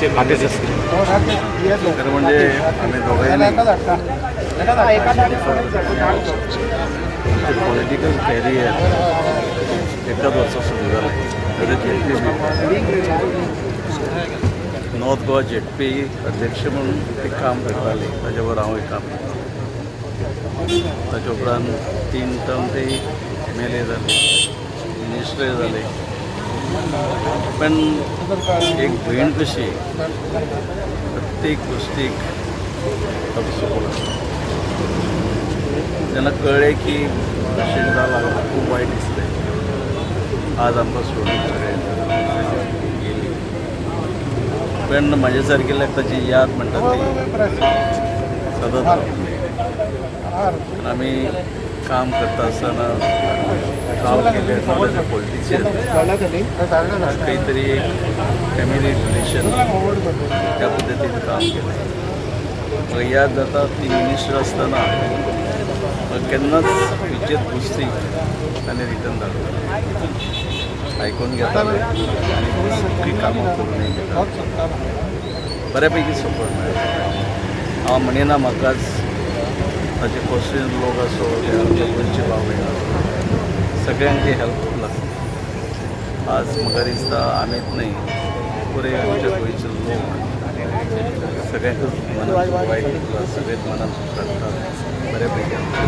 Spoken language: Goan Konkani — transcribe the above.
खरं म्हणजे आम्ही दोघांनी आमचे पॉलिटिकल कॅरियर एकाच वर्सा सुरू जालें. खरें झेडपी, नॉर्थ गोवा झेडपी अध्यक्ष म्हणून ते काम करताले, ताजे बरोबर हांवूय काम करतालो. ताच्या उपरांत 3 टर्म ते एमएलए जाले, मिनिस्टर जाले. पण एक भयण कशी प्रत्येक गोष्टीक ताचो सपोर्ट आसता. जेन्ना कळ्ळें की अशें जालां, खूब वायट दिसलें. आज आमकां सोडून सगळे गेली, पण म्हाजे सारकिल्ल्याक ताची याद म्हणटा ती सदांच रावतली. आनी आमी काम करता आसतना काम केलें, not as a politician, खंय तरी एक फॅमिली रिलेशन त्या पद्दतीन काम केलें. म्हाका याद जाता, ती मिनिस्टर आसतना म्हाका केन्नाच खंयचेच गोश्टी ताणें रिटर्न धाडलो, आयकून घेताले आनी सगळीं कामां करूनय घेताले. बऱ्यापैकी सपोर्ट मेळ्ळो. हांव म्हणिना म्हाकाच, ताचे कॉन्स्टिट्युएंट लोक आसो, आमचे गोंयचे भाव भयण आसो, सगळ्यांक ती हेल्पफूल आसा. आज म्हाका दिसता आमीच न्हय, पुरे आमच्या गोंयचे लोक सगळ्यांकूच मनात वायट दिसला, सगळेच मनात काडटात. बऱ्यापैकी आमचे